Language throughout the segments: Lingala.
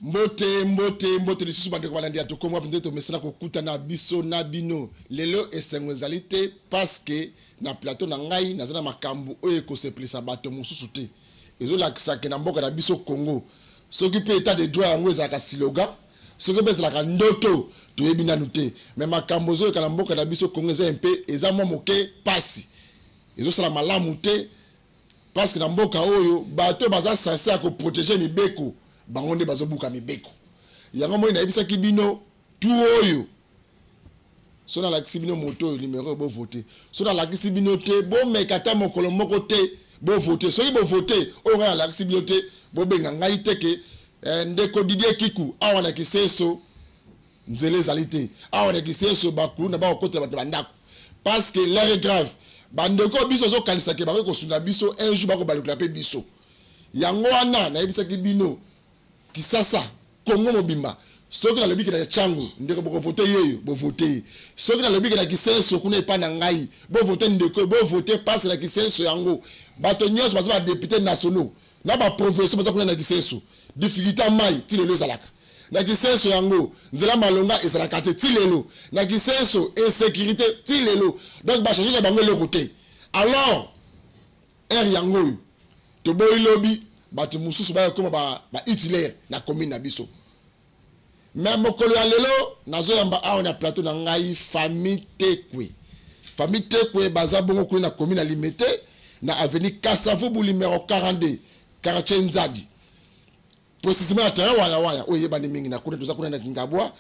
Mbote, mbote, mbote lisusu bandeko balandi ya Tokomi Wapi. Nde tomesana kokutana biso na bino. Lelo esengo ezali te parce que na plateau na ngai naza na makambo oyo ekosepelisa bato mosusu te. Ezolakisa ke na mboka na biso Congo, soki mpe état de droit yango ezalaka slogan, soki mpe ezalaka ndoto, toyebi nanu te. Mais makambo ezoyoka na mboka na biso Congo eza mpe eza mwa moke pasi, ezosala malamu te, parce que na mboka oyo bato baza censé ya koprotéger mibeko, bango nde bazobuka mibeko. Yango moi nayebisaki bino tu oyo, so nalakisi bino moto oyo, numero oyo bovote. So nalakisi bino te, bomeka ata mokolo moko te bovote. Soki bovote oyo ngai nalakisi bino te, bobenga ngai te ke ndeko Didier Kiku, awa na Kisenso nzela ezali te, awa na Kisenso bakulu na bakokotela bato bandako, parce que l'heure est grave. Bandeko biso ozokanisa ke bakoki kosunga biso, un jour bakobalukela mpe biso. Yango wana nayebisaki bino, Kisasa, Kongo mobimba, soki nalobi ke na Tshangu ndeko bokovote yeyo, bovote ye. Soki nalobi ke na Kisenso kuna epai na ngai bovote ndeko, bovote, parce na Kisenso yango bato nyonso baza badéputés nationaux na baprovinciaux baza kuna. Na Kisenso difficulté ya mai ti lelo ezalaka. Na Kisenso yango nzela malonga ezalaka te ti lelo. Na Kisenso insécurité ti lelo. Donc bachange na bango eloko te. Alors heure yango oyo toboyi lobi bato mosusu baya koma bautiliser na commune na biso. Mais mokolo ya lelo nazoyamba awa na plateau na ngai famille Tekwe. Famille Tekwe baza bongo kuna na commune ya Limete, na avenue Kasavubu numéro 42, quartier Nzadi, précisément ya terrain Waya Waya oyo eyebani mingi na kuna. Toza kuna na Kingabwa.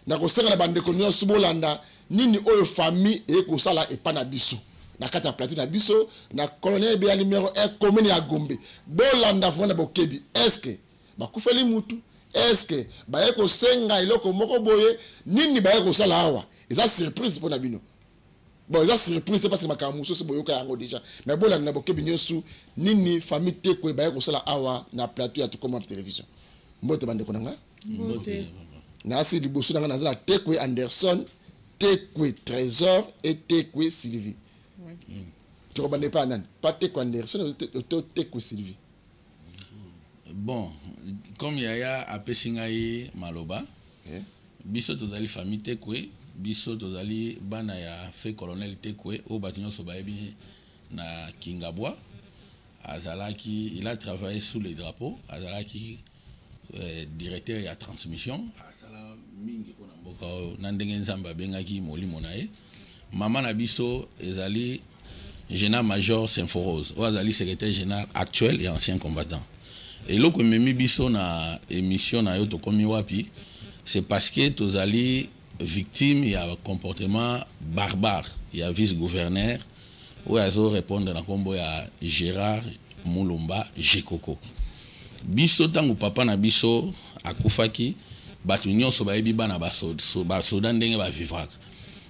Na kosenga na bandeko nyonso bolanda nini oyo famille eye kosala epa na biso na kati ya plateau na biso na Colonel Ebeya numéro 1, commune ya Gombe. Bolanda vraiment na bokebi. Est ce que bakufeli mutu? Est ce que baye kosenga eloko moko boye? Nini baye kosala awa? Eza surprise mpo na bino. Bon, eza surprise parce que makambo mosusu boyoka yango déjà, mais bolanda na bokebi nyonso nini famille Tekwe baye kosala awa na plateau ya Tokoma Télévision. Mbote bandeko na nga. Nasi liboso na nga naza na Tekwe Anderson, Tekwe Trésor et Tekwe Sylvie. Tokobanda epa nani? Pa Tekwe Anderson to Tekwe Sylvie? Bon, comme yaya apesi ngai maloba, biso tozali famille Tekwe. Biso tozali bana ya feu colonel Tekwe oyo bato nyonso bayebi na Kingabwa. Azalaki, il a travaillé sous les drapeaux, azalaki directeur ya transmission. Asala mingi mpona mboka oyo na ndenge Nzambe abengaki molimo na ye. Mama na biso ezali général major Symphorose oyo azali secrétaire général actuel et ancien combattant. Eloko ememi biso na émission na yo Tokomi Wapi, c'est parce que tozali victime ya comportement barbare ya vice gouverneur oyo azorépondre na nkombo ya Gérard Mulumba Jekoko. Biso ntango papa na biso akufaki, bato nyonso bayebi bana basoda ndenge bavivraka.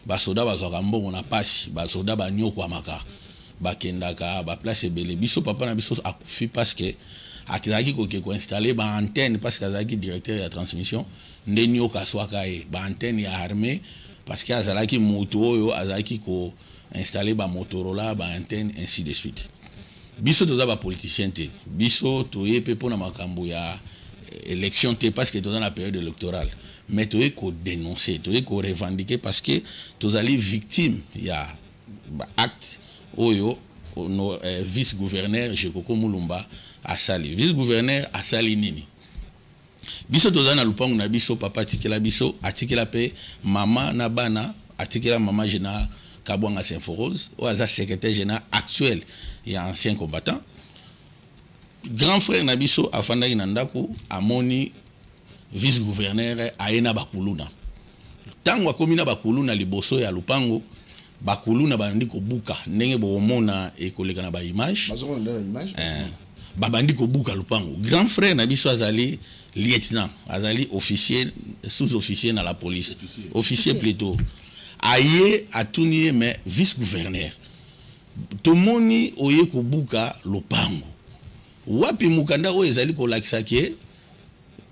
Basoda bazwaka mbongo na pasi, basoda banyokwamaka, bakendaka baplace ebele. Biso papa na biso akufi parce que azalaki koke koinstaller baantenne, parce que azalaki directeur ya transmission. Nde nyoka aswaka ye baantenne ya armée, parce que azalaki moto oyo azalaki koinstaller bamotorola, baantenne, ainsi de suite. Biso toza bapoliticien te. Biso toye mpe mpona makambo ya élection te, parce que toza na période électorale, mais toye kodénoncer, toye korevendiquer, parce que tozali victime ya baacte oyo no, vice gouverneur Jekoko Mulumba asali. Vice gouverneur asali nini? Biso toza na lupango na biso, papa atikela biso, atikela mpe mama na bana, atikela mama Général Kabwanga Symphorose oyo aza secrétaire général actuel ya ancien combattant. Grand frère na biso afandaki na ndako, amoni vice gouverneur aye na bakuluna. Ntango akomi na bakuluna liboso ya lupango, bakuluna babandi kobuka ndenge bokomona ekoleka na baimage. Babandi kobuka lupango. Grand frère na biso azali lieutenant, azali officier, sous-officier na la police, officier, officier plutôt. Aye atuni ye: "Mais vice gouverneur, tomoni oye kobuka lopango, wapi mokanda oyo ezali kolakisa ke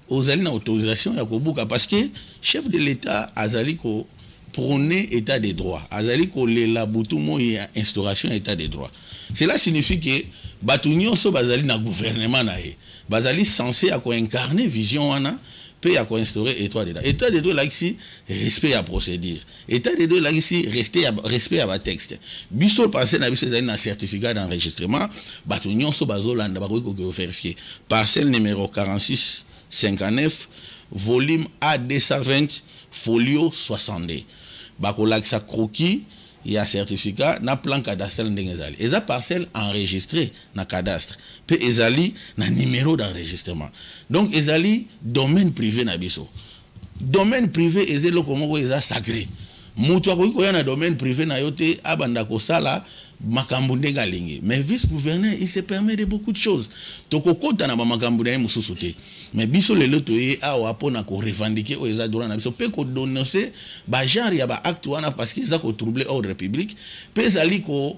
ozali na autorisation ya kobuka?" Parce que chef de l'État azali ko prôner état de droit, azali kolela butu moi ya instauration ya état de droit. Cela signifie que Bato nyonso bazali na gouvernement na ye bazali censé ya koincarner vision wana mpe ya koinstaurer état de droit. État de droit elakisi respect ya procédure, état de droit elakisi respect ya batexte. Biso, parcelle na biso ezali na certificat d'enregistrement. Bato nyonso bazolanda bakoki kokovérifier: parcelle numéro 46 59, volume A 220, folio 62. Bakolakisa croquis ya certificat na plan cadastral ndenge ezali. Eza parcelle enregistrée na cadastre mpe ezali na numéro d'enregistrement. Donc ezali domaine privé na biso. Domaine privé eza eloko moko eza sacré. Moto akoki koya na domaine privé na yo te, abanda kosala makambo ndenge alingi. Mais vice gouverneur, il se permet de beaucoup de choses. Tokokota na bamakambo na ye mosusu te, mais biso lelo toye awa mpona korevendiquer oyo eza droit na biso mpe kodénoncer bagenre ya baacte wana, parce que eza kotroubler ordre public mpe ezali ko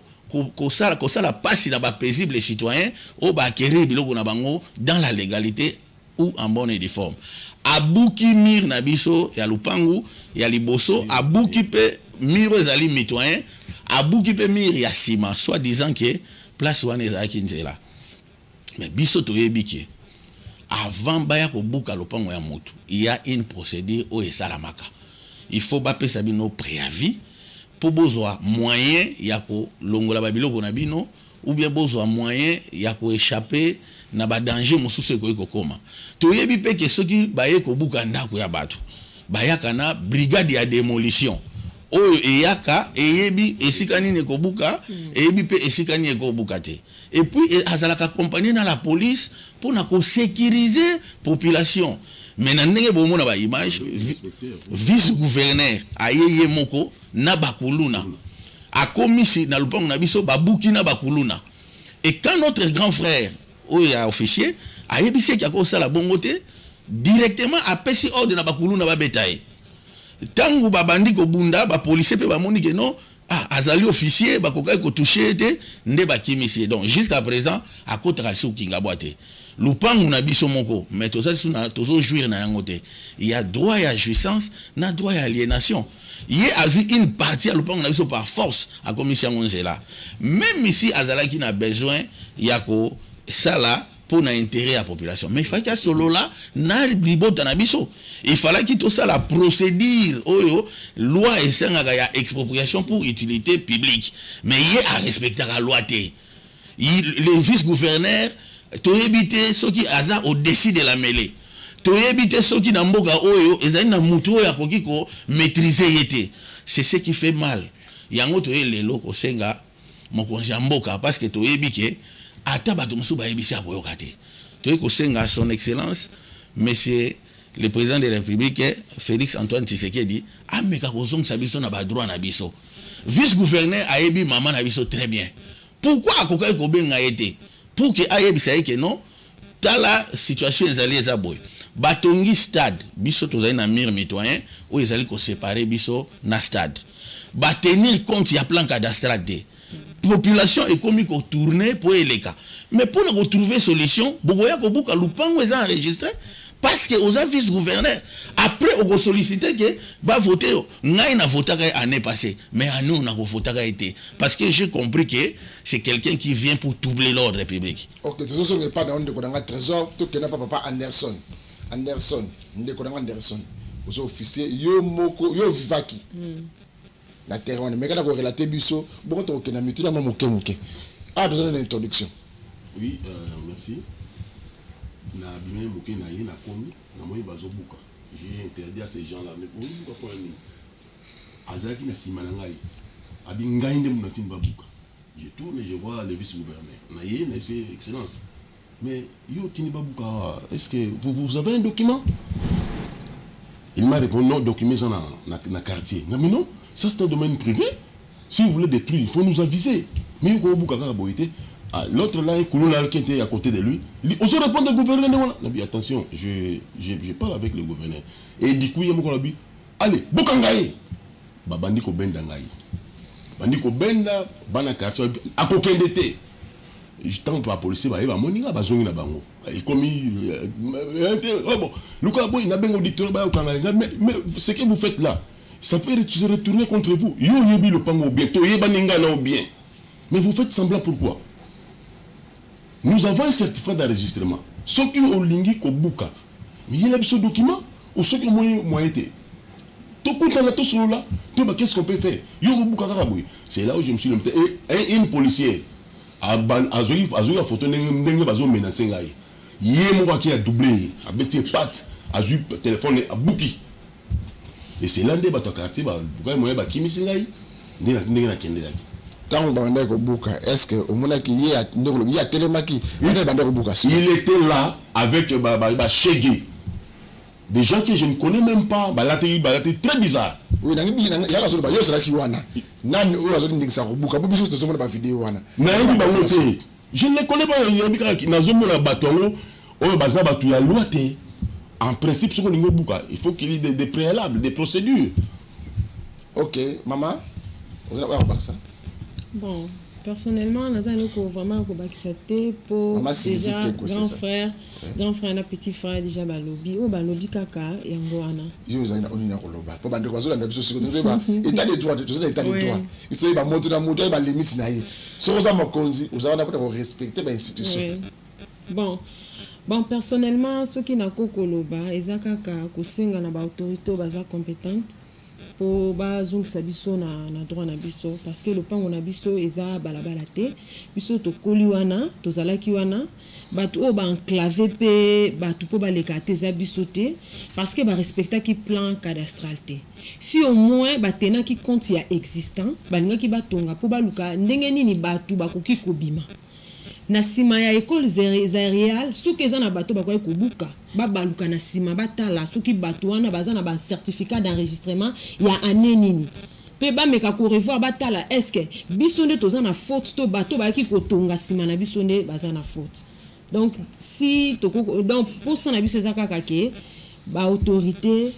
kosala pasi na bapaisible citoyen oyo baacquérir biloko na bango dans la légalité ou en bonne et due forme. Abuki mur na biso ya lupangu ya liboso, abuki mpe mur oyo ezali mitoyen, abuki mpe mur ya nsima, soit disant ke place wana ezalaki nzela. Mais biso toyebi ke avant baya kobuka lopango ya motu, il y a une procédure oyo esalamaka. Il faut bapesa bino préavis mpo bozwa moyen ya kolongola babiloko na bino ou bien bozwa moyen ya koéchapper na badanger mosusu ekoki kokóma. Toyebi mpe ke soki baye kobuka ndako ya bato, bayaka na brigade ya démolition oyo eyaka, eyebi esika nini ekobuka, eyebi mpe esika nini ekobuka te. Et puis azalaka accompagné na la police mpona kosécuriser population. Mais na ndenge bomona baimage, vice gouverneur aye ye moko na bakuluna, akomisi na lupango na biso, babuki na bakuluna. Et quand notre grand frère oyo ya officier ayebisi eki akosala bongo te, directement apesi ordre na bakuluna babeta ye. Ntango babandi kobunda, bapolicier mpe bamoni ke non, ah, azali officier, bakokaki kotoucher ye te, nde bakimisi ye. Donc jusqu'à présent akotaka lisusu Kingabwa te. Lupangu na biso moko, mais toza lisusu tozojouir na yango te. Il y a droit ya jouissance na droit ya aliénation. Ye azwi une partie ya lupangu na biso par force, akomisi yango nzela. Même ici azalaki na besoin ya kosala mpo na intérêt ya population, mais il fallaki asolola na libota na biso. Il fallaki tosala procédure oyo loi esengaka ya expropriation pour utilité publique. Mais ye arespectaka loi te. Le vice gouverneur, toyebi te soki aza au-dessus de la mêlée, toyebi te soki na mboka oyo ezali na mutu oyo akoki komaîtriser ye te. C'est ce qui fait mal. Yango toye lelo kosenga mokonzi ya mboka, parce que toyebi ke ata bato mosusu bayebisi, akoyoka te. Toye kosenga Son Excellence Monsieur le Président de la République Félix Antoine Tshisekedi ameka kozongisa biso na badroit na biso. Vice gouverneur ayebi mama na biso très bien. Pourquoi akokaki kobenga ye te pour ke ayebisa ye ke non, tala situation ezali, eza boye? Batongi stade, biso tozali na mur mitoyen oyo ezali koséparer biso na stade. Batenir compte ya plan cadastral te. Population ekomi kotourner mpo eleka, mais mpona kotrouver solution, bokoya kobuka lupango eza enregistré parce que oza vice gouverneur. Après okosollicite ke bavote yo. Ngai navotaka ye année passée, mais année oyo nakovotaka ye te, parce que j'ai compris que c'est quelqu'un qui vient pour troubler l'ordre public. Ok, tozosonga epai na yo, ndeko na nga Trésor. Tokenda pa papa Anderson. Anderson, ndeko na nga Anderson, oza officier yo moko, yo vivaki na terrain wana. Meka na korelater biso bongo, tokokenda mituna mwa moke moke. Awa toza na introduction. Oui, merci. Nabimai moke na ye, nakomi, namoni bazobuka. J'ai interdit à ces gens là mais bobuka mpo ya nini? Azalaki na nsima na ngai, abi ngai nde moto natindi babuka. Je tourne, je vois le vice gouverneur na ye, na ye: "Excellence, mais yo otindi babuka awa, est ce que vous avez un document?" Il m'a répondu: "Non, document eza na quartier." Non, mais non, ça c'est un domaine privé. Si vous voulez détruire, il faut nous aviser, mais yo kobuka kaka boye te. Ah, l'autre là, kuluna qui était à côté de lui, on se répond au gouverneur. Voilà. Attention, je parle avec le gouverneur. Et du coup, il y a dit: "Allez, bokanga ye." Babandi kobenda ngai. Bandi kobenda, bana quartier, akokende te. Tant que policier ba bamoni nga, bazongi na bango. Et comme oh bon, luka boy na bengo auditeur ba okanga. Mais ce que vous faites là, ça peut se retourner contre vous. Yo yebi lopango bien, to yeba ninga na bien. Mais vous faites semblant, pourquoi? Nous avons un certificat d'enregistrement. Soki olingi kobuka, yela biso document ou soki omoni moyen te, tokutana, tosolola, toyeba qu'est-ce qu'on peut faire. Yo kobuka kaka boye. C'est là où je me suis limité. Et une policière azwaki ya photo ndenge bazomenace ngai. Ye moko aki adouble ye, abeti ye pate, azwi telefone, abuki. Et c'est là nde bato ya quartier babukai moyen, bakimisi ngai nde ndenge nakendelaki. Ntango babandaki kobuka, est ce que omonaki ye ndenge olobi ye atelemaki nde bandaki kobuka? Il était là avec bashege, des gens que je ne connais même pas, balati balati très bizarre. Oui, nangi yaka azoloba yo ozalaki wana, nani oyo azolindingisa kobuka? Po biso tozomona bavideo wana. Nayebi bango te, je ne les connais pas. Yebi kaka nazomona bato yango oyo baza bato ya loi te. En principe, soki olingi obuka, il faut qu'il y ait des préalables, des procédures. Ok, mama, oza oya kobakisa? Bon, personnellement, naza eloko vraiment kobakisa te, po déjà grand frère, grand frère na petit frère déjà balobi oyo balobi kaka yango wana. Yo ozali na onini ya koloba? Mpo bandeko bazolanda biso sikoyo, toyeba état de droit. Toza na état de droit, il faut yeba moto na moto, ayeba limite na ye. Soki oza mokonzi, oza wana mpona korespecte bainstitution. Bon, personnellement, soki nakoki koloba, eza kaka kosenga na baautorité oyo baza compétente mpo bazongisa biso na droit na biso, parce que lopango na biso eza balabala te. Biso tokoli wana, tozalaki wana. Bato oyo baenclave mpe bato mpo baleka te, eza biso te, parce que barespectaki plan cadastral te. Si au moins batenaki compte ya existant, balingaki batonga mpo baluka ndenge nini bato bakoki kobima na nsima ya ekole zairial. Soki eza na bato bakoki kobuka, babaluka na nsima, batala soki bato wana baza na bacertificat d'enregistrement ya année nini, mpe bameka korevoir, batala est ce que biso nde toza na faute to bato bayaki kotonga nsima na biso nde baza na faute. Donc si toko, donc mposa na biso eza kaka ke baautorité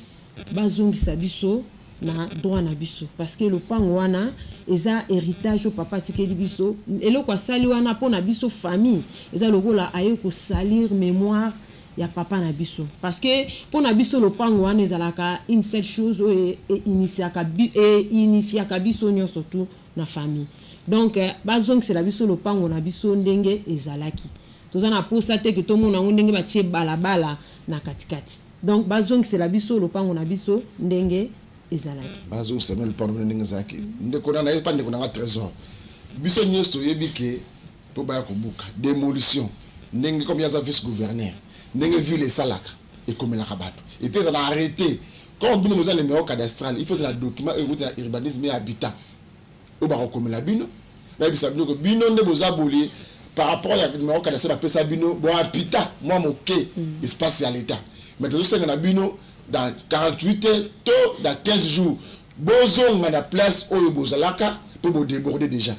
bazongisa biso na droit na biso, parce que lopango wana eza héritage oyo papa atikeli biso. Eloko asali wana mpo na biso famille, eza lokola aye kosalir mémoire ya papa na biso, parce que mpo na biso lopango wana ezalaka une seule chose oyo eunifiaka biso nyonso tu na famille. Donc bazongisela biso lopango na biso ndenge ezalaki. Toza na posa te ke tomona yango ndenge batie balabala na katikati. Donc bazongisela biso lopango na biso ndenge ezalaki. Bazongisela bino lopango na bino ndenge ezalaki. Ndeko na naye pa ndeko nanga Trésor, biso nyonso toyebi ke mpo baya kobuka, démolition, ndenge comme ye aza vice gouverneur, ndenge ville esalaka, ekomelaka bato et puis eza na arrêté. Comme bino boza numéro cadastral, il faut ezala document oyo ekuti na urbanisme et habitat oyo bakokomela bino, bayebisa bino ke bino nde boza bolie par rapport ya numéro cadastral bapesa bino bohabitat mwa moke espace ya l'état. Mais tozosenga na bino dans 48 heures to dans 15 jours, bozonga na place oyo bozalaka mpo bodéborde déjà.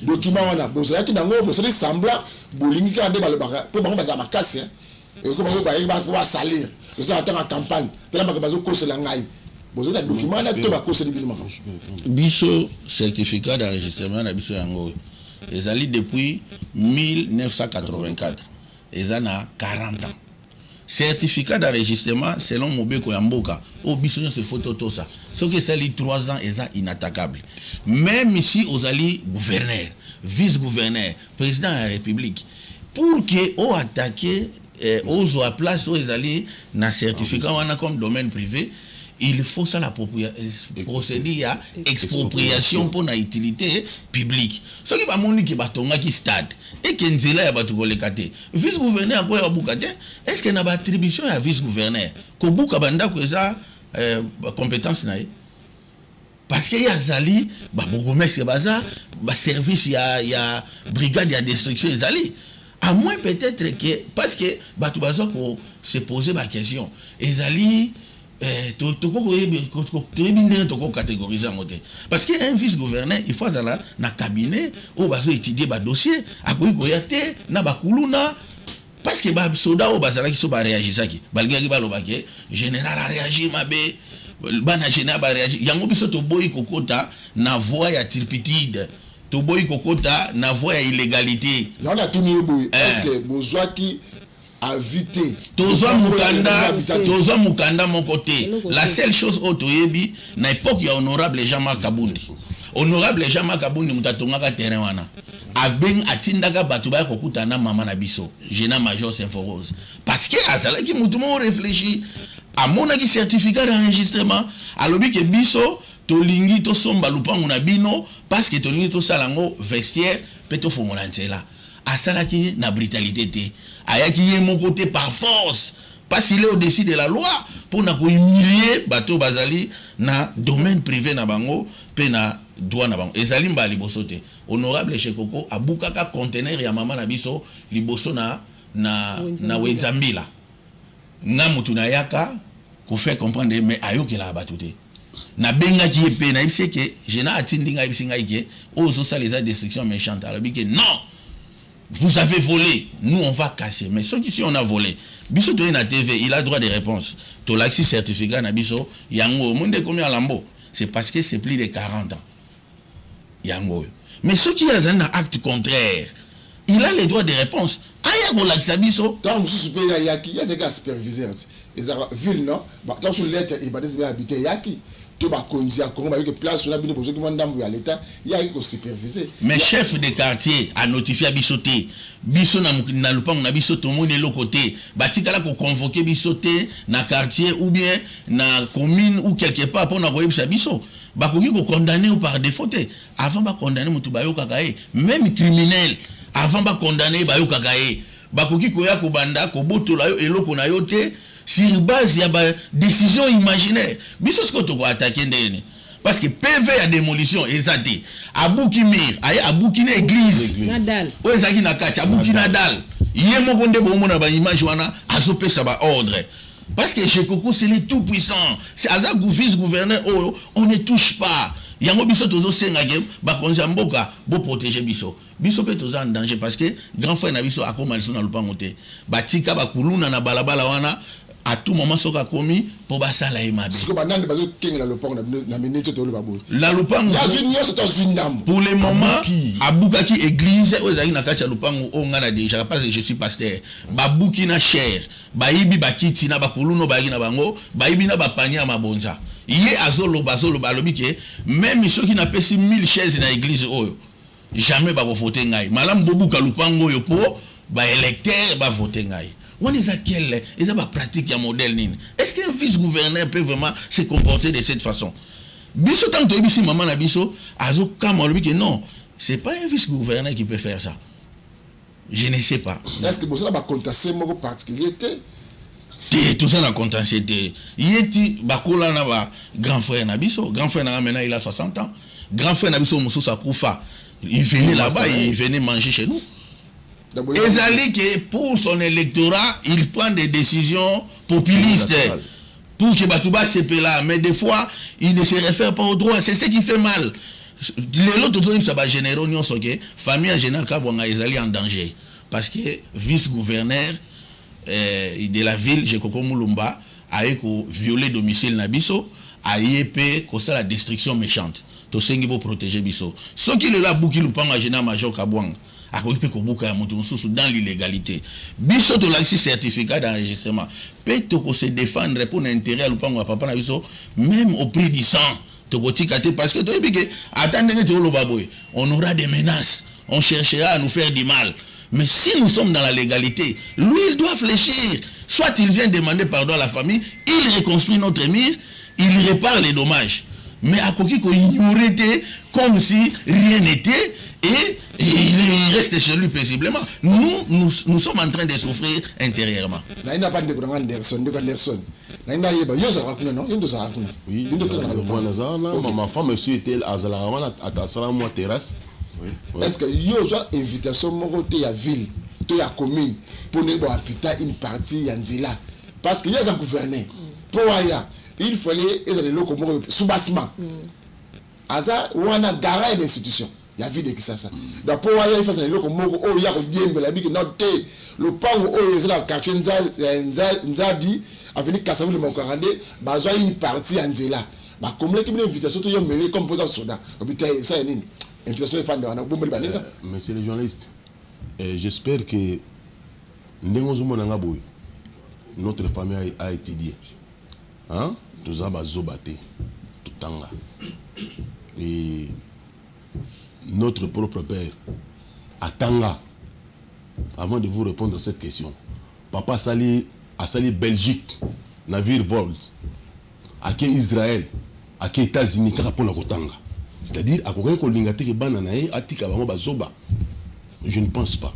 Document wana bozalaki nango, bosali semblant, bolingi kaka nde balobaka mpo bango bazala makasi eko bango bayeki po basalir. Tozala ntanga campagne, tala makambo bazokosela ngai. Bozali na document wana to bakoseli bino makambo? Biso, certificat d'enregistrement na biso yango oyo ezali depuis 1984, eza na 40 ans. Certificat d'enregistrement, selon mobeko ya mboka oyo biso nyonso ifo totosa, soki esali 3 ans, eza inattaquable. Même si ozali gouverneur, vice gouverneur, président ya république, pour que oattaquer ozwa place oyo ezali na certificat wana comme domaine privé, il faut ça, la procédure ya expropriation mpo na utilité publique. Soki bamoni ke batongaki stade eke nzela ya bato koleka te, vice gouverneur akoya babuka te. Est ce que na baattribution ya vice gouverneur kobuka bandako eza compétence na ye? Parce que ye azali babourgmestre, baza baservice ya brigade ya destruction ezali, à moins peut-être que parce que bato baza ko se poser baquestion ezali toyebi ndenge tokocatégoriser yango te, parce que un vice gouverneur, il faut azala na cabinet oyo bazoétudie badossier. Akoki koya te na bakuluna, parce que basoda oyo bazalaki so baréagisaki, balingaki baloba ke général aréagir mabe, bana général baréagir. Yango biso toboyi kokota na voie ya turpitude, toboyi kokota na voie ya illégalité. Yango natuni yo boye: est ce que bozwaki avis te? Tozwa mokanda, tozwa mokanda moko te. La seule chose oyo toyebi, na époque ya honorable Jean-Marc Kabundi, honorable Jean-Marc Kabundi moto atongaka terrain wana. Abeng atindaka bato baya kokutana na mama na biso, Gena Major Symphorose, parce que azalaki motu moko réfléchi. Amonaki certificat d'enregistrement, alobi ke biso tolingi tosomba lupango na bino parce que tolingi tosala yango vestiaire mpe tofongola nzela. Asalaki na brutalité te, ayaki ye moko te par force, parce qu'il est au-dessus de la loi mpona kohumilie bato bazali na domaine privé na bango mpe na droit na bango. Ezali mbala liboso te. Honorable Shekoko abukaka conteneur ya mama na biso liboso na Wenzambila. Nga mutu nayaka kofaire comprendre, mais ayokelaka bato te. Nabengaki ye mpe nayebisi ke Gena atindi ngai, ayebisi ngai ke oyo ozosala eza destruction méchante. Alobi ke non, vous avez volé, nous on va casser. Mais soki si on a volé, biso toye na TV, il a droit de réponse. Tolakisi certificat na biso yango omoni nde ekomi ya lambo, c'est parce que c'est plus de 40 ans yango oyo. Mais soki azali na acte contraire, il a le droit de réponse, aya kolakisa biso. Ntango mosusu mpe yayaki, ye azalaki ya superviseur ti ezalaka ville, non? Ntango mosusu lettre urbanisme ya habité eyaki to bakonzi ya Congo bayoki place wana, bino bozoki mwa ndambo ya leta, ye ayaki kosupervise. Mais chef de quartier anotifia biso te. Biso na lupango na biso tomoni eloko te. Batikala koconvoke biso te na quartier ou bien na commune ou quelque part mpona koyebisa biso. Bakoki kokondamne ou par défaut te. Avant bakondamne motu, bayokaka ye. Même criminel, avant bakondamne ye, bayokaka ye. Bakoki koya kobanda kobotola yo eloko na yo te sur base ya badécision imaginaire. Biso sikoyo tokoatake ndenge? Parce que PV ya démolition eza te. Abuki mur, aye abuki na église oyo ezalaki na kati, abuki na dalle ye moko. Nde bomona baimage wana, azopesa baordre, parce que Jekoko, c'est le tout puissant, c'est aza vice gouverneur oyo on ne touche pas. Yango biso tozosengake bakonzi ya mboka boprotege biso. Biso mpe toza en danger, parce que grand frère na biso akóma liso na lopango te. Batika bakuluna na balabala wana, à tout moment soki akomi mpo basala ye mabe. Sikoyo banani bazokengela lopango na miniti oyo toloba boye? La lopango Azwi nyonso to azwi ndambo? Pour le moment, abukaki église oyo ezalaki na kati ya lopango oyo ngai na dirigeaka, parce que je suis pasteur. Babuki na chaire, bayibi bakiti na bakuluna oyo bayaki na bango, bayibi na bapanier ya mabonza. Ye azoloba, azoloba, alobi ke même soki napesi 1000 chaise na église oyo, jamais bakovote ngai. Malamu bobuka lupango oyo mpo baélecteur bavote ngai. Wana eza quel, eza bapratique ya modèle nini? Est ce qu'un vice gouverneur peut vraiment se comporter de cette façon? Biso ntango toyebisi mama na biso, azokama, alobi ke non, c'est pas un vice gouverneur qui peut faire ça. Je ne sais pas. Est ce que bozala bacontentieux moko particulier te? Te, toza na contentieux te. Ye ti bakola na ba grand frère na biso. Grand frère na nga, maintenant il a 60 ans. Grand frère na biso mosusu akufa, il venait là-bas, il venait manger chez nous. Ezali que pour son électorat, il prend des décisions populistes pour que bato basepela, mais des fois il ne se réfère pas au droit. C'est ce qui fait mal. Lelo tozoyebisa bagénéraux nyonso ke famille ya général Kabwanga ezali en danger, parce que vice gouverneur de la ville Jekoko Mulumba aye kovioler domicile na biso, aye mpe kosala destruction méchante. Tosengi boprotéger biso. Soki lelo abuki lupango ya général major Kabwanga, akoki mpe kobuka ya moto mosusu dans l'illégalité. Biso tolakisi certificat d'enregistrement mpe tokose défendre mpo na intérêt ya lupango ya papa na biso, même au prix du sang. Tokotika te, parce que toyebi ke ata ndenge toloba boye, on aura des menaces, on cherchera à nous faire du mal. Mais si nous sommes dans la légalité, lui, il doit fléchir. Soit il vient demander pardon à la famille, il reconstruit notre mur, il répare les dommages. Mais akoki koignorer te comme si rien n'était et il reste chez lui paisiblement. Nous, nous, nous sommes en train de souffrir intérieurement. Nayi na bandeko na nga Anderson, ndeko Anderson, nayi nayeba, yo ozalaka kuna, non? Yo nde ozalaka kuna? Oui. Yo nde okendaka na lopango? Nazala wana. Ma femme aussi était, azalaka wana, asala mwa terrasse. Est ce que yo ozwa invitation moko te ya ville to ya commune mpo ndenge boapita une partie ya nzela? Parce que ye aza gouverneur, mpo aya il fallait ezala eloko moko soubassement. Aza wana garant ya institution ya ville de Kisasa. Donc mpo aya, il faut eloko moko oyo ya kodiembela biki no te. Lopango oyo eza na quartier Nzadi, avenue Kasavubu numéro 42, bazwa une partie ya nzela, bakomelaki bino invitation to yo mele comme mpoza soda obi te esala nini? Invitation efanda wana, bombeli baninga. Monsieur le journaliste, j'espère que ndenge ozomona nga boye, notre famille a étudié, hein? Toza bazoba te, totanga. Et notre propre père Atanga. Avant de vous répondre à cette question, papa asali, asali Belgique, navire Vols, ake Israël, ake États-Unis, kaka mpona kotanga. C'est-à-dire, akokaki kolinga te ke bana na ye atika bango bazoba. Je ne pense pas.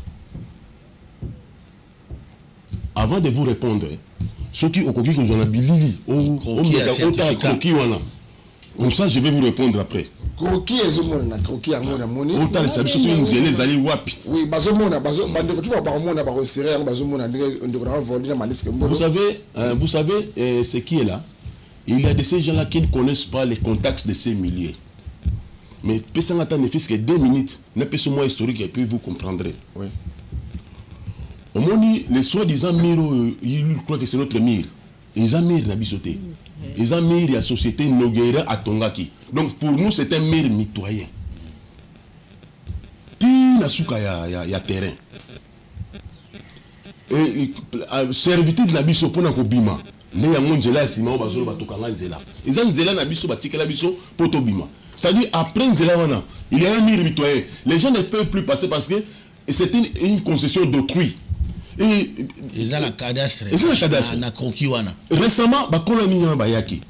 Avant de vous répondre, soki okoki kozwa na bilili, Croquis ya otala certificat. croquis wana. Comme ça, je vais vous répondre après. Croquis ezomona, croquis yango namoni. Otalisa biso soki nzela ezali wapi. Oui, bazomona, bandeko tu bakomona, bakosere yango, bazomona ndenge ndeko na Voldi na Maniske Mbolo. Vous savez, ce qui est là, il y a de ces gens-là qui ne connaissent pas les contacts de ces milieux. Mais pesanga ne fût-ce que 2 minutes, ne pèse moi historique et puis vous comprendrez. Oui. Au moins, les soi-disant murs, ils croient que c'est notre mur. Ils ont mur na biso te. Ils ont mur ya société Nogueira atongaki. Donc pour nous, c'est un mur mitoyen. Ti na suka ya terrain. Et servitude na biso pona kobima. Ne yango nzela ya nsima oyo bazoloba tokanga nzela. Eza nzela na biso batikela biso po tobima. C'est-à-dire après nzela wana, il y a un mur mitoyen. Les gens ne peuvent plus passer parce que c'est une concession d'autrui. Et eza na cadastre. Eza na cadastre. Na croquis wana. Récemment, bakolo nini wana bayaki.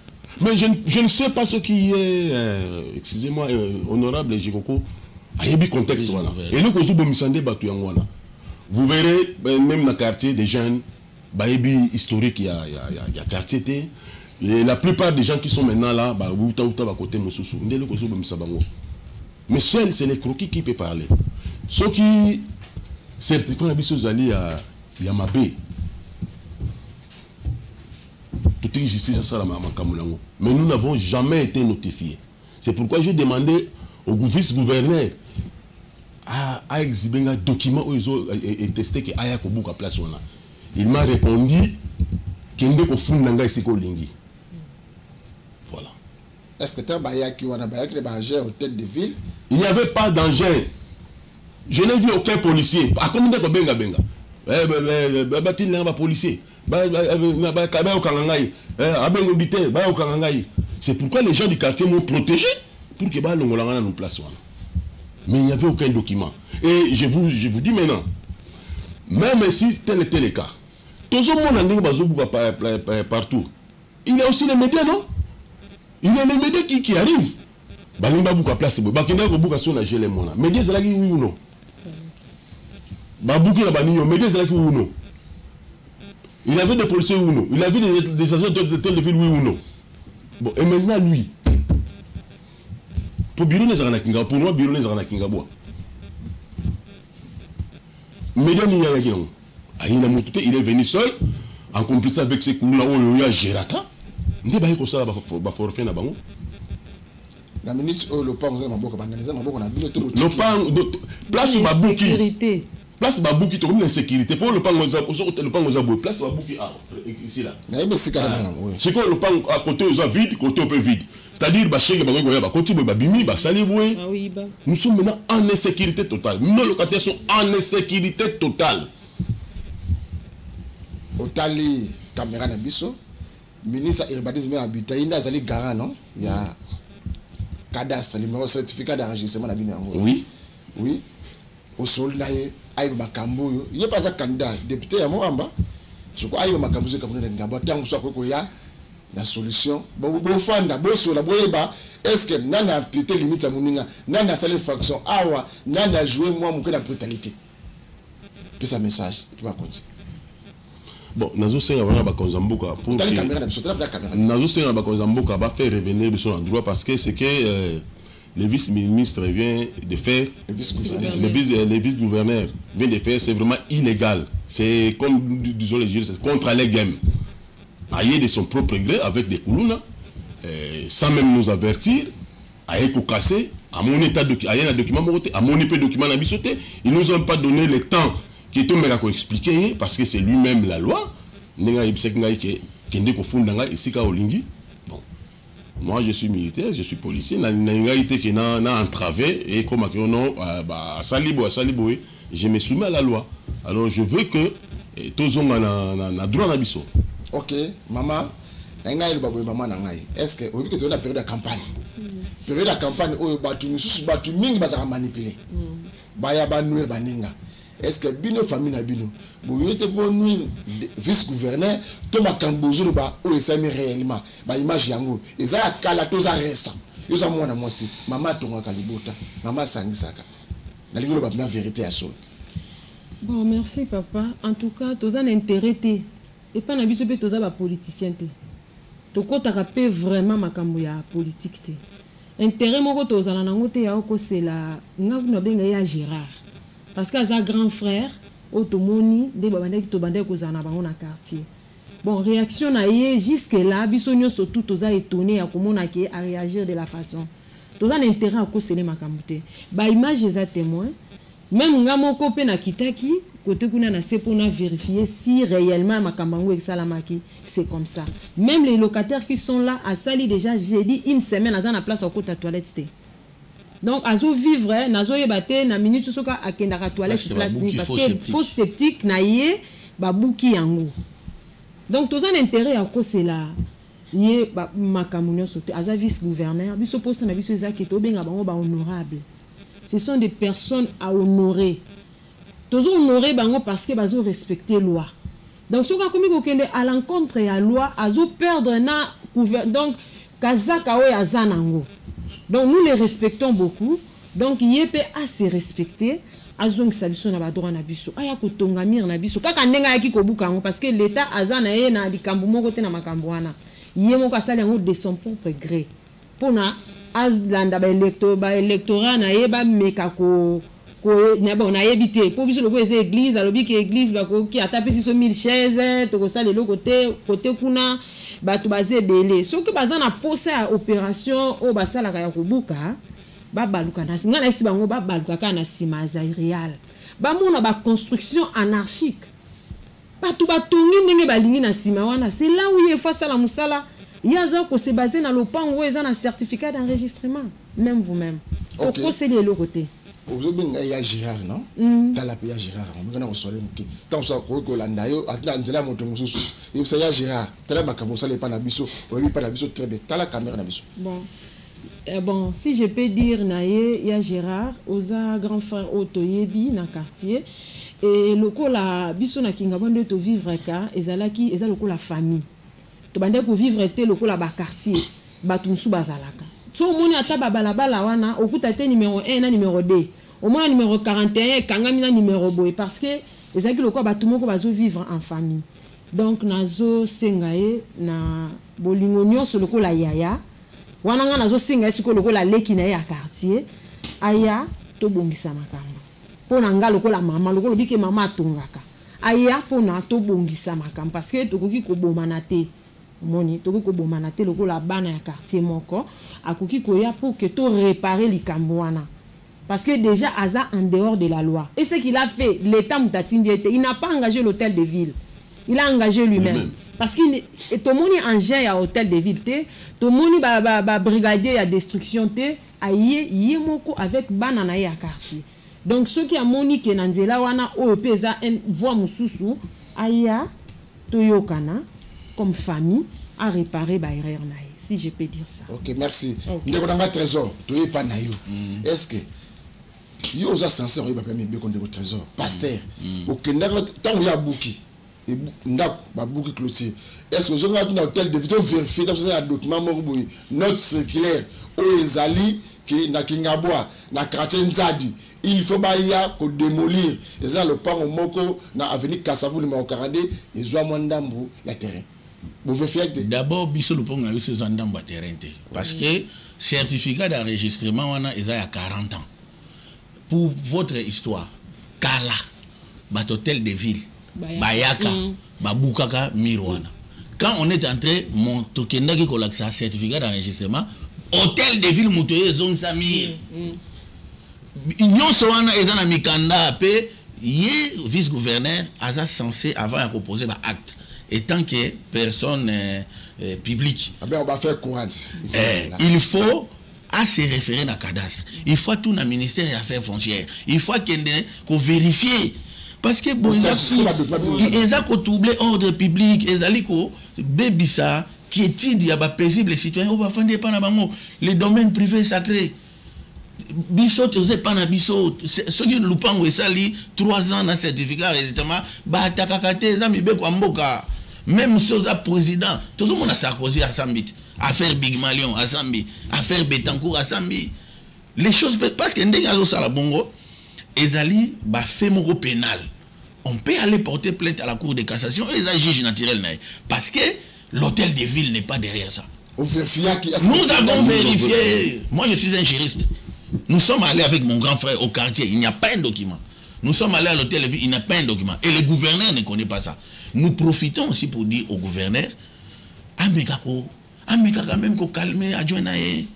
Mais je ne sais pas ce qui est, excusez-moi, honorable Jikoko, ayebi contexte wana. Gouverneur. Et nous, kozo bomisande batu yango wana. Vous verrez, ben, même dans le quartier des jeunes, bayebi historique, il y a quartier te. Et la plupart des gens qui sont maintenant là, bah, outa, outa, bah, côté mosusu. Ndele kozo bomisa bango. Mais seul, c'est les croquis qui peuvent parler. Ceux qui certifient la biso zali ya mabe. Toute justice, ça, la makambo nango. Mais nous n'avons jamais été notifiés. C'est pourquoi j'ai demandé au vice-gouverneur à exhiber un document où ils ont testé que aya kobuka place wana. Il m'a répondu kende kofunda ngai esika olingi. Voilà. Est-ce que t'as bayaki wana bayaki les bangers au tête de ville? Il n'y avait pas d'engin. Je n'ai vu aucun policier. À combien de benga benga? Eh, ben, ben, ben, ben, ben, ben, policier. Ben, ben, ben, ben, ben, ben, okanga ngai. Eh, abengo bite, ben, okanga ngai. C'est pourquoi les gens du quartier m'ont protégé pour que ba longola nga na place wana. Mais il n'y avait aucun document. Et je vous dis maintenant, même si tel était le cas, tout le monde ndenge bazobuka partout. Il y a aussi les médias, non? Il y a les médias qui arrivent. Balingi babuka place boye. Bakendaka kobuka so na GLM wana. Médias ezalaki oui ou non? Babuki na baninyo, médias ezalaki oui ou non? Il y avait des policiers oui ou non? Il y avait des agents de telle ville oui ou non? Bon, et maintenant lui, pour bureau nezaka na Kinga, pour moi bureau nezaka na Kingabwa. Médias nini ayaki nango? Ayi na motu te, il est venu seul, en complice avec ses kuluna oyo ya géraka. Nde baye kosala ba forfait na bango. Na minute oyo lopango eza na maboko, bandani eza na maboko na bino to botiki. Lopango, place babuki. Sécurité. Place babuki, tokomi na insécurité. Po lopango eza, ozo kota lopango eza boye, place babuki, ah, ici là. Nayebi esika na bango, oui. Sikoyo lopango, à côté eza vide, côté oyo pe vide. C'est-à-dire, ba chege bango koya, ba koti boye, ba bimi, ba sali boye. Ah oui, ba. Nous sommes maintenant en insécurité totale. Nos locataires sont en insécurité totale. Otali caméra na biso, ministre urbanisme et habitat, il azali garant, non? Il y a cadastre, numéro certificat d'enregistrement na bino yango. Oui. Oui. Au sol na ye, ayi makambo yo. Il est pas un candidat, député ya Mont-Amba. Je crois ayi makambo zo kamona ngabo tango so akoki koya na solution. Bo bo fanda, bo sola, bo yeba, est-ce que nani a amputé limite ya moninga, nani a sali infraction awa, nani a joué moi moke na brutalité. Puis ça message, tu vas continuer. Bon, nazo senga bana bakonzi ya mboka pour Tali que caméra na biso, tala la caméra. Nazo senga bakonzi ya mboka ba faire revenir biso en droit parce que c'est que le vice-ministre vient de faire, Le vice-gouverneur. Le vice-gouverneur vient de faire, c'est vraiment illégal. C'est comme, disons les juristes, c'est contre les games. Aïe de son propre gré avec des koulouna, sans même nous avertir, aïe casser, à mon état de, aïe un document moroté, à mon épée document na biso te, ils nous ont pas donné le temps qui est tombé à expliquer parce que c'est lui-même la loi. Ndenge ayebisaki ngai ke kende kofunda ngai esika olingi. Bon, moi je suis militaire, je suis policier, na ngai te ke na entravé et comme que non, bah, asali boye, asali boye, je me soumets à la loi. Alors je veux que tozonga na droit na biso. Ok, maman, na ngai loba boye, maman na ngai. Est-ce que oyebi ke toza na période ya campagne? Période ya campagne oyo, bato misusu, bato mingi bazalaka manipulé, baya banuire baninga. Est ce que bino, famille na bino, boye te mpo nuire vice gouverneur to makambo ozoloba oyo esalemi réellement? Baimage yango eza ya kala to eza récent? Yo oza mwana mwasi, mama atongaka libota, mama asangisaka. Nalingi oloba mpena vérité ya solo. Bon, merci papa. En tout cas, toza na intérêt te epai na biso, mpe toza bapoliticien te, tokɔtaka mpe vraiment makambo ya politique te. Intérêt moko tozala nango te ya okosela. Nga kuna benga ye ya Gérard parce que aza grand frère oyo tomoni nde babandaki, tobandaki kozala na bango na quartier. Bon, réaction na ye jusque là, biso nyonso tu toza étonné ya komona ke aréagir de la façon. Toza na intérêt akosele makambo te. Baimage eza témoin. Même nga moko mpe nakitaki kote kuna na se mpona vérifier si réellement makambo yango esalamaki. C'est comme ça. Même les locataires qui sont là, asali déjà, j'ai dit, une semaine, aza na place akota toilette te. Donc azovivre, nazoyeba te na minute soki akendaka toilette place nini, parce que fosse septique na ye babuki yango. Donc toza na intérêt ya kosela ye makambo nyonso te. Aza vice gouverneur. Biso, mposa na biso eza ke tobenga bango bahonorable. Ce sont des personnes à honorer. Tozo honorer bango parce que bazo respecter loi. Donc soki akomi kokende à l'encontre ya loi, azo perdre na donc kazaka oyo aza nango. Donc nous les respectons beaucoup. Donc ye mpe ase respecter, azongisa biso na badroit na biso, aya kotonga mur na biso kaka ndenge ayaki kobuka yango, parce que l'État aza na ye na likambo moko te na makambo wana. Ye moko asali yango de son propre gré mpona alanda baélectorat na ye, bameka ko bon, nayebi te mpo biso lokola eza église, alobi ke église bakoki ata apesi biso 1000 chaise, tokosala eloko te. Kote kuna bato baza ebele. Soki baza na posa ya opération oyo basalaka ya kobuka, babaluka na ngai nayesi bango, babaluka kaka na nsima ya Zairial, bamona baconstruction anarchique, bato batongi ndenge balingi na nsima wana. C'est là où ye faut asala mosala. Ye aza kose baser na lopango oyo eza na certificat d'enregistrement. Même vous-même, okoseli eloko te. Ozobenga ya Gérard, non? Tala mpe ya Gérard, omekana kosole moke. Ntango mosusu akoki kolanda yo ati na nzela ya moto mosusu. Yebisa ya Gérard: tala makambo osala epa na biso, oyebi epa na biso très bien. Tala caméra na biso. Bon. Bon, si je peux dire na ye, ya Gérard, oza grand frère oyo toyebi na quartier e. Lokola biso na Kingabwa nde tovivre ka ezalaki, eza lokola famille. Tobandaki kovivre te lokola baquartier bato mosusu bazalaka. So omoni ata babalabala wana, okuta te numéro 1 na numéro 2, omona numéro 41 ekangami na numéro boye, parce que ezalaki lokola bato moko bazovivre en famille. Donc nazosenga ye na bolingo nyonso lokola yaya wana. Nga nazosenga ye sikoyo lokola leki na ye ya quartier, aya tobongisa makambo. Mpo na nga lokola mama, lokola obike mama atongaka, aya mpona tobongisa makambo, parce que tokoki kobomana te. Omoni, tokoki kobomana te. Lokola bana ya quartier moko, akoki koya pour que toréparer likambo wana, parce que déjà aza en dehors de la loi. Et ce qu'il a fait, l'État moto atindi ye te. Il n'a pas engagé l'hôtel de ville, il a engagé lui-même, parce que tomoni engin ya hôtel de ville te, tomoni babrigadier ya destruction te. Aye ye moko avec bana na ye ya quartier. Donc soki amoni ke na nzela wana oyo mpe eza voie mosusu, aya toyokana comme famille, à réparer baerreur na ye, si je peux dire ça. Ok, merci. Ndeko na nga Trésor, toyepa na yo. Est ce que yo oza censé oyeba mpe mibeko? Ndeko Trésor, pasteur, okendaka ntango yo abuki ndako, babuki clôture, est ce que ozongaki na hôtel de ville ovérifie ntango ya document moko boye, note circulaire oyo ezali ke na Kingabwa, na quartier Nzadi, il faut baya kodémolir? Eza na lopango moko na avenue Kasavu numéro 42, ezwa mwa ndambu ya terrain. Bovérifiaki te? D'abord, biso lopango na biso eza ndambo ya terrain te, parce que certificat d'enregistrement wana eza ya 40 ans. Pour votre histoire, kala bato hôtel de ville bayaka, babukaka mur wana. Quand on est entré, tokendaki kolakisa certificat d'enregistrement hôtel de ville, moto oyo ezongisa mur nyonso wana eza na mikanda. Mpe ye vice gouverneur aza censé, avant ya kopose baacte étant que personne publique, ah ben, on va faire courante. Il faut à se référer na cadastre, il faut tout na ministère des Affaires foncières, il faut akende kovérifier, parce que bon, eza kotroubler ordre public, ezali kobebisa. Quiétude ya bapaisible citoyen oyo bafandi epa na bango. Le domaine privé sacré, biso toza epa na biso. Soki lupango esali 3 ans na certificat enregistrement, baatakaka te. Eza mibeko ya mboka. Même si oza président, tozomona Sarkozy asambi te, affaire Bygmalion asambi, affaire Betancourt asambi, les choses, parce que ndenge azosala bongo ezali bafait moko pénal. On peut aller porter plainte à la Cour de cassation. Eza juge naturel na ye, parce que l'hôtel de ville n'est pas derrière ça. Nous avons vérifié. Moi, je suis un juriste. Nous sommes allés avec mon grand frère au quartier, il n'y a pas un document. Nous sommes allés à l'hôtel de ville, il n'y a pas un document. Et le gouverneur ne connaît pas ça. Nous profitons aussi pour dire au gouverneur amekako, ameka quand même calmer adjoint na ye.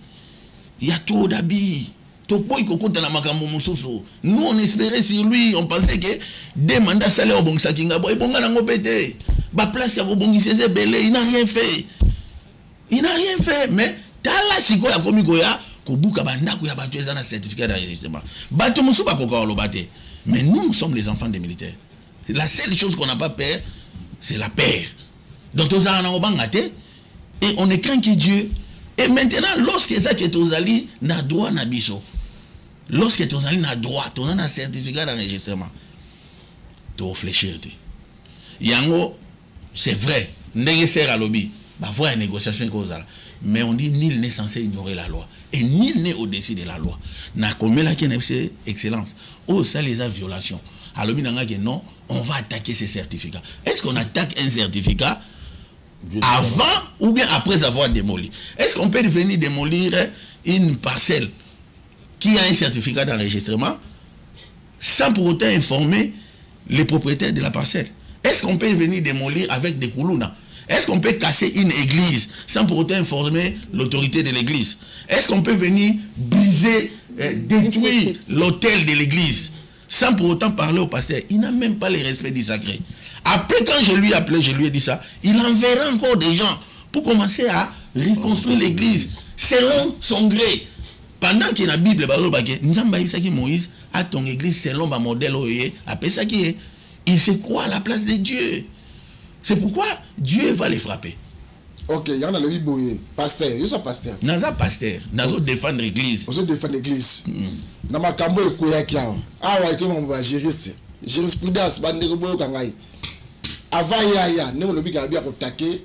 Il y a trop d'habits, toboyi kokota na makambo mosusu. Nous, on espérait sur lui. On pensait que deux mandats salaire obongisaki nga bo ebonga nango mpe te. Baplace ya kobongisa eza ebele. Il n'a rien fait, il n'a rien fait. Mais tala sikoyo, akomi koya kobuka bandako ya bato eza na certificat d'enregistrement. Bato mosusu bakoka koloba te, mais nous, nous sommes les enfants des militaires. La seule chose qu'on n'a pas peur, c'est la peur. Donc tozala na kobanga te et on ne craint que Dieu. Et maintenant, lorsque ezaki tozali na droit na biso, lorsque tozali na droit, toza na certificat d'enregistrement, tofléchir te. Yango, c'est vrai, ndenge ser alobi, bavoie ya négociation ekozala, mais on dit: nul n'est censé ignorer la loi et nul n'est au-dessus de la loi. Nakomelaki na biso, excellence, oyo osali eza violation. Alobi na nga ke non, on va attaquer ces certificats. Est-ce qu'on attaque un certificat avant ou bien après avoir démoli? Est-ce qu'on peut venir démolir une parcelle qui a un certificat d'enregistrement sans pour autant informer les propriétaires de la parcelle? Est-ce qu'on peut venir démolir avec des koulouna? Est-ce qu'on peut casser une église sans pour autant informer l'autorité de l'église? Est-ce qu'on peut venir briser, détruire l'autel de l'église sans pour autant parler au pasteur? Il n'a même pas le respect du sacré. Après, quand je lui ai appelé, je lui ai dit ça, il enverra encore des gens pour commencer à reconstruire l'église selon son gré. Pendant qu'il y a la Bible, Nzambe ayebisaki Moïse atonga église selon ba modèle oyo apesaki. Il se croit à la place de Dieu. C'est pourquoi Dieu va les frapper. Ok, yango nalobi boye, pasteur, yo so pasteur? Naza pasteur, nazo défendre l'église. Ozo défendre l'église. Na makambo ekweyaki awa awa, ekoyi makambo ba juriste, jurisprudence. Bandeko, boyoka ngai. Avant yaya, ndenge olobi kaka bi ya koattaquer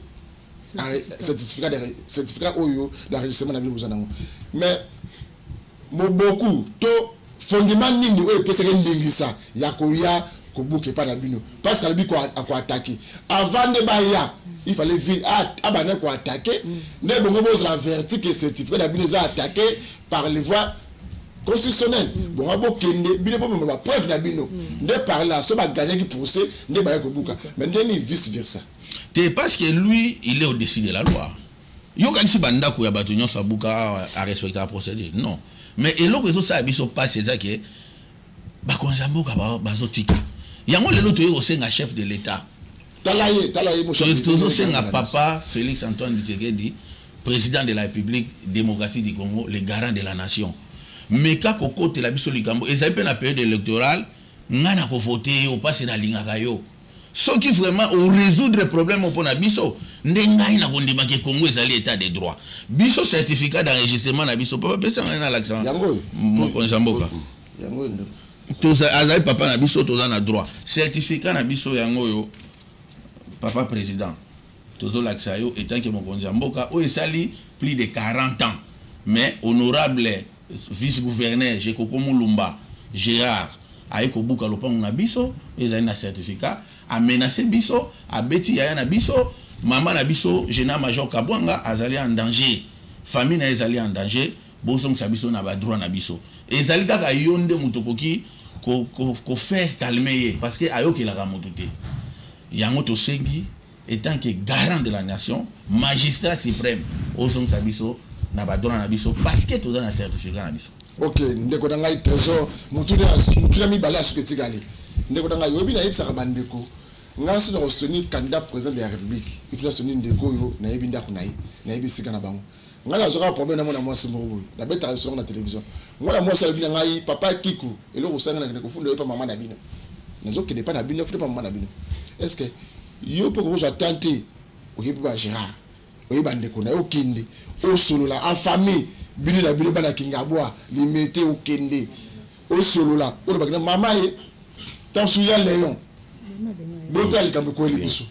certificat, certificat oyo d'enregistrement na bino boza nango, mais moboku to fondement nini oyo epesaki ndingisa ya koya kobuka epai na bino? Parce que alobi akoattaquer. Avant nde baya, il fallait ville abanda koattaquer nde bongo bozala averti ke certificat na bino eza attaqué par les voies constitutionnelles. Bongo bokende bino bomema bapreuve na bino nde par là so bagagnaki procès nde baya kobuka. Mais ndeni vice versa? Te, parce que lui, il est au-dessus de la loi. Yokanisi bandako ya bato nyonso abuka arespecte la procédure? Non. Mais eloko ezosala biso mpasi eza ke bakonzi ya mboka bazotika yango. Lelo toyei kosenga chef de l'État. Tala ye, tala ye. Tozosenga papa Félix Antoine Tshisekedi, président de la République démocratique du Congo, le garant de la nation, meka kokotela biso likambo. Ezali mpe na période électorale. Ngai na kovote yo mpasi nalingaka yo. Soki vraiment orésoudre problème mpo na biso, nde ngai nakondimaki Congo ezali état de droit. Biso, certificat d'enregistrement na biso, papa, pesa ngai nalakisa. Mokonzi ya mboka azali papa na biso. Toza na droit. Certificat na biso yango oyo, papa président. Tozolakisa yo en tant que mokonzi ya mboka. Oyo esali plus de 40 ans, mais honorable vice gouverneur Jekoko Mulumba Gérard aye kobuka lopango na biso ezali na certificat. Amenace biso, abeti yaya na biso, mama na biso, général major Kabwanga, azali en danger, famille na ye ezali en danger. Bozongisa biso na badroit na biso. Ezali kaka yo nde moto okoki kofaire calmer ye, parce que ayokelaka moto te. Yango tosengi, en tant que garant de la nation, magistrat suprême, ozongisa biso na badroit na biso, parce que toza na certificat na biso. Ok, ndeko na ngai Trésor, motuna mibale ya suki etikali. Ndeko na ngai, oyebi, nayebisaka bandeko, ngai so na kosoutenir candidat président de la République, il faut nasoutenir ndeko oyo nayebi ndako na ye, nayebi esika na bango. Ngai nazwaka problème na mwana mwasi moko boye, nabetaka lisolo na télévision. Mwana mwasi alobi na ngai: "Papa Kiku, eloko osanga, nakende kofunda yo epa mama na bino, nazokende epa na bino, funda epa mama na bino." Est ce que yo mpe kokozwa tan te oyebi ba Gérard? Oyeba ndeko na yo, okende osolola en famille, bino na bino bana Kingabwa Limete, okende osolola, olobaki na mama ye ntango ya Léon, botala likambo ekweli biso,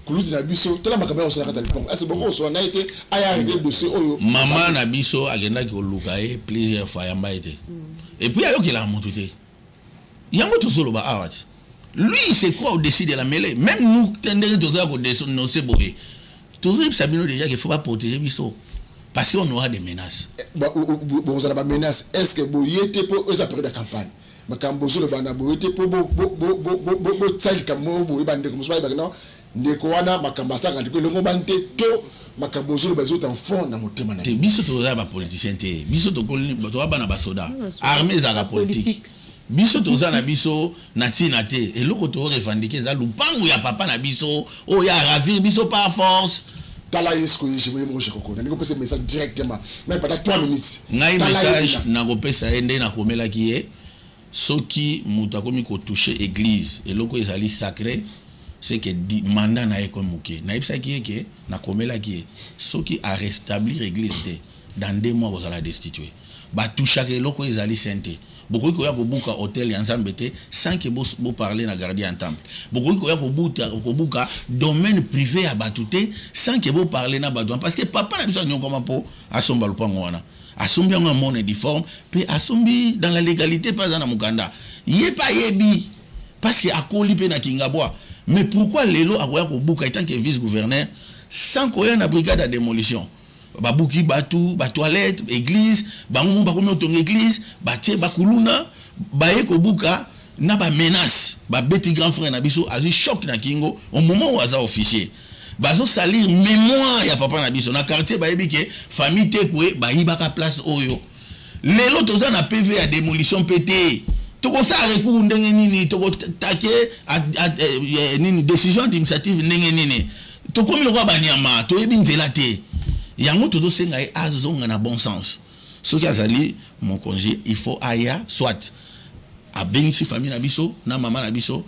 kuluti na biso, tala makambo ya kosala kati ya lipango. Ese boko kosola na ye te, aya régler dossier oyo? Mama na biso akendaki koluka ye plusieurs fois, ayamba ye te. Et puis ayokelaka motu te. Yango tozoloba awa ti lui, il se croit au-dessus de la mêlée. Même nous te, ndenge tozoya kodénoncer boye, tozoyebisa bino déjà qu'il faut pas protéger biso parce qu'on aura des menaces. Bozala bamenace. Est ce que boye te mpo eza période ya campagne, makambo ozoloba na boye te mpo botia likambo moko boye, bandeko mosusu bayebaki no ndeko wana makambo asalaka ndeko elongo bani te, to makambo ozoloba ezota fond na motema na te? Biso toza bapoliticien te. Biso toza bana basoda, armée ezalaka politique. Biso toza na biso na ntina te. Eloko torevendiquer eza lupangu ya papa na biso oyo aravir biso par force. Tala ye sikoyo, ye moko Jekoko, nalingi opesa message directement, même pendant 3 minutes. Ngai message nakopesa ye, nde nakomelaki ye: soki moto akomi kotoucher église, eloko ezali sacré, c'est que mandat na ye komi moke. Nayebisaki ye ke nakomelaki ye, soki arétablir église te dans 2 mois, kozala destitué. Batouchaka eloko ezali saint te. Bokoki koya kobuka autel ya Nzambe te sans que boparler na gardien ya temple. Bokoki koya kobuka domaine privé ya bato te sans que boparler na bato, parce que papa na biso anyokama mpo asomba lopango wana. Asombi yango ya monnaie difforme, mpe asombi dans la légalité, mpe aza na mokanda. Ye mpe ayebi parce que akoli mpe na Kingabwa. Mais pourquoi lelo akoya kobuka etant que vice gouverneur sans koya na brigade ya démolition? Babuki bato, batoilette, église. Bango mo bakomi otonga église, batie bakuluna, baye kobuka na bamenace. Babeti grand frère na biso, azwi choc na kingo au moment où aza officier. Bazosalir mémoire ya papa na biso na quartier. Bayebi ke famille Tekwe bayibaka place oyo. Lelo toza na PV ya démolition mpe te. Tokosala recours ndenge nini? Tokotake nini, décision administrative ndenge nini? Tokomi lokola banyama, toyebi nzela te. Yango tozosenga ye azonga na bon sens. Soki azali mokonzi, il faut aya, soit abengisi famille na biso na mama na biso,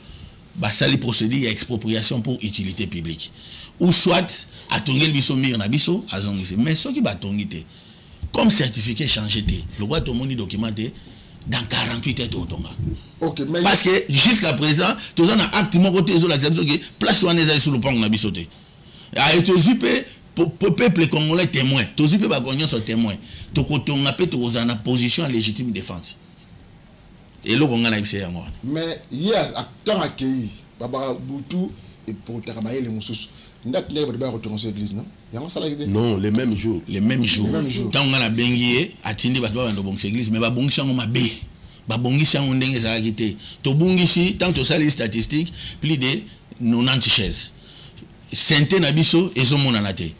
basali procédure ya expropriation pour utilité publique, ou soit atongeli biso mur na biso, azongisi. Mais soki batongi te, comme certificat échangé te, lokola tomoni document te, dans 48 heures tokotonga. Okay, mais parce que jusqu'à présent toza na acte moko te ezolakisa biso ke place wana ezali sur lopango na biso te. Aye, tozwi mpe peuple congolais témoin, tozwi mpe bato nyonso témoin. Tokotonga mpe tokozala na position ya légitime défense. Eloko ngai nayebisa yango wana. Mais ye, ntango akei, babaka butu epotaka mayele mosusu. Ndati ndenge bato baya kotonga so église, non? Yango asalaki te? Non, le même jour. Le même jour. Le même jour. Ntango ngai nabengi ye, atindi bato babanda kobongisa église, mais babongisi yango mabe, babongisi yango ndenge ezalaki te. Tobungisi, ntango tosali statistique, plus de 90 chaises. Synthé na biso ezomonana te.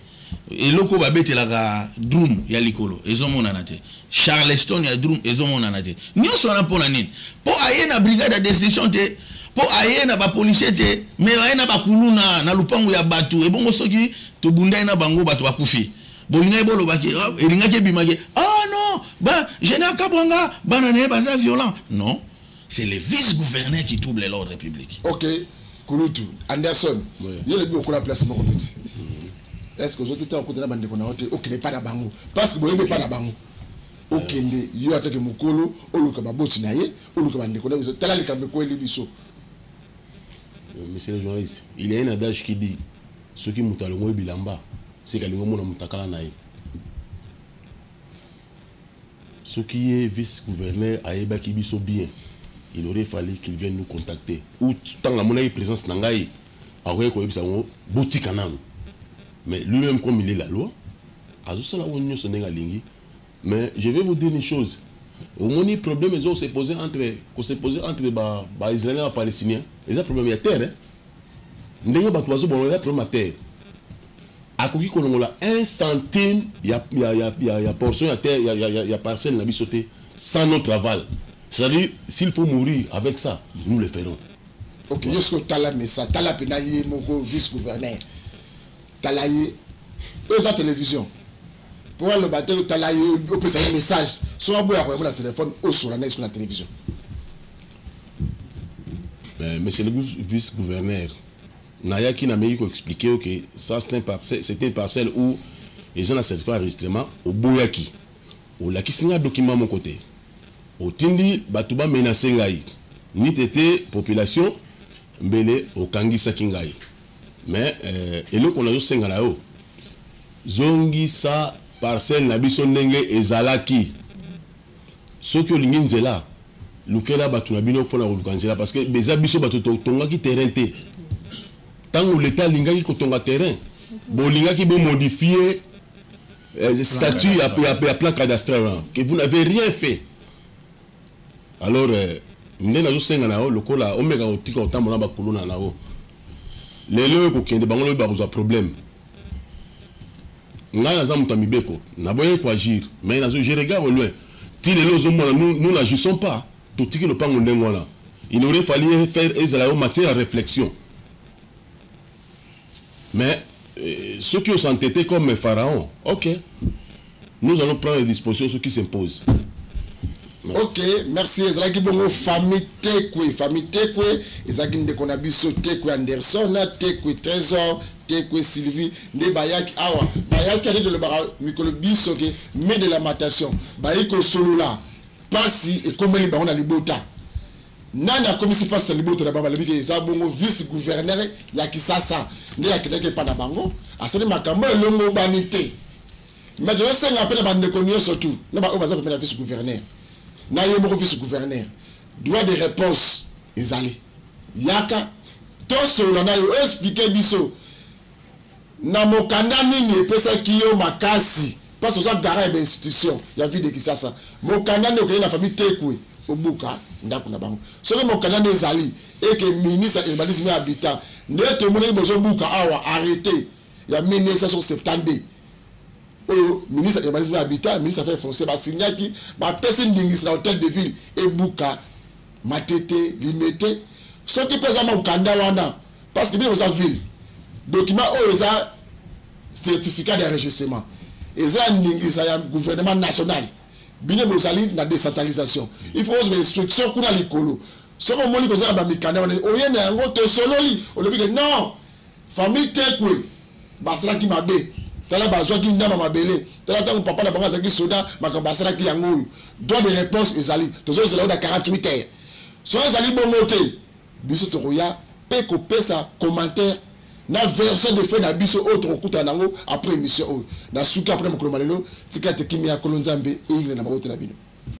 Eloko oyo babetelaka drum ya likolo ezomonana te. Charleston ya drum ezomonana te. Nyonso wana mpo na nini? Mpo aye na brigade ya destruction te, mpo aye na bapolicier te, mais aye na bakuluna na lupango ya bato. Ebongo soki tobundai na bango, bato bakufi, bolingaki bolobaki, ah, elingaki ebimaki: ah non, ba général Kabwanga, bana na ye baza violent. Non, c'est le vice-gouverneur qui trouble l'ordre public. Ok, kulutu Anderson. Ouais. Ye lobi okola place moko peti. Est ce que ozoki te okutana bandeko na yo te, okende epa na bango, parce que boyebi epa na bango? Okende yo atake mokolo, oluka baboti na ye, oluka bandeko na biso, tala likambo ekweli biso. Monsieur le journaliste, il y a un adage qui dit: soki moto alongoli bilamba, seka alingi omona moto akala na ye. Soki ye vice gouverneur ayebaki biso bien, il aurait fallu qu'il vienne nous contacter, ou ntango amonaki présence na ngai, akoki koyebisa yango: botika nanu. Mais lui-même, comme il est la loi, azosala oyo nyonso ndenge alingi. Mais je vais vous dire une chose: omoni problème ezo se poser entre kose poser entre baisraélien ba bapalestinien, eza problème ya terre, hein? Ndenge bato bazobona, eza problème ya terre. Akoki kolongola 1 centime ya portion ya terre ya parcelle na biso te sans notre aval. C'est-à-dire, s'il faut mourir avec ça, nous le ferons. Ok, yo soki otala message, tala mpena ye moko vice gouverneur, tala ye, oyo eza télévision mpo aloba te. Otala ye, opesa ye message. So aboya koyambo na téléphone, osola na ye soki na télévision. Mais monsieur le vice-gouverneur, Nayaki, nameki koexpliquer yo que ça, c'est un parcelle, c'était une parcelle où eza na certificat d'enregistrement. Oboyaki, olakisi nga document moko te. Otindi bato bamenacer ngai, ni tete population mbele okangisaki ngai. Mais eloko nazosenga na yo, zongisa parcelle na biso ndenge ezalaki. Soki olingi nzela, lukela bato na bino mpona koluka nzela, parce que eza biso bato totongaki terrain te. Ntango leta alingaki kotonga terrain, bolingaki bomodifier statut ya plan cadastral wana, que vous n'avez rien fait. Alors nde nazosenga na yo, lokola omeka kotika kotambola na bakuluna na yo, lelo oyo kokende bango, lobi bakozwa problème. Ngai naza moto ya mibeko, naboyi koagir, mais nazo, je regarde au loin. Ti lelo ozomona, nous, nous n'agissons pas, totiki lopango ndenge wana. Il aurait fallu faire ezala yo matière ya réflexion. Mais ceux qui ont s'entêté comme pharaon, ok, nous allons prendre les dispositions, ce qui s'impose. Ok, merci. Ezalaki bongo famille Tekwe. Famille Tekwe ezalaki ndeko na biso Tekwe Anderson na Tekwe Trésor, Tekwe Sylvie, nde bayaki awa. Bayaki ate tolobaka mikolo biso ke mais de lamentation, bayi kosolola mpasi ekomeli bango na libota. Nani akomisi mpasi na libota na bango? Balobi ke eza bongo vice gouverneur ya Kisasa nde akendaki epa na bango, asali makambo elongo bani te. Mais tozosenga mpe na bandeko nyonso tu na baoyo baza pembeni na vice gouverneur, na ye moko vice gouverneur, droit de réponse ezali. Yaka tosolola na yo, expliquer biso na mokanda nini epesaki yo makasi, parce oza garant ya bainstitution ya ville de Kisasa. Mokanda nde okende na famille Tekwe, obuka ndako na bango? Soki mokanda nde ezali eke ministre ya Urbanisme ya Habitat nde tomonaki bozobuka awa, arrêté ya 1972 oyo ministre ya Urbanisme ya Habitat, ministre Affaires foncières basignaki, bapesi ndingisi na hôtel de ville ebuka Matete, Limete. Soki mpe eza mokanda wana, parce que bino boza ville, document oyo eza certificat d'enregistrement, eza ya ndingisa ya gouvernement national. Bino bozali na décentralisation, il faut ozwa instruction kuna likolo. Soki omoni koza na bamikanda wana, oye na yango, tosololi, olobi ke non, famille Tekwe basalaki mabe, tala bazwaki ndamba mabele, tala ntango papa na bango azalaki soda, makambo basalaki yango oyo. Droit de réponse ezali, tozozela oyo na 48 heures. Soki ezali bongo te, biso tokoya mpe kopesa commentaire na version de fait na biso oyo tokokutana nango après émission oyo. Na suki, après mokolo malelo, tika te kimia ya Kolo Nzambe eyingile na mabota na bino.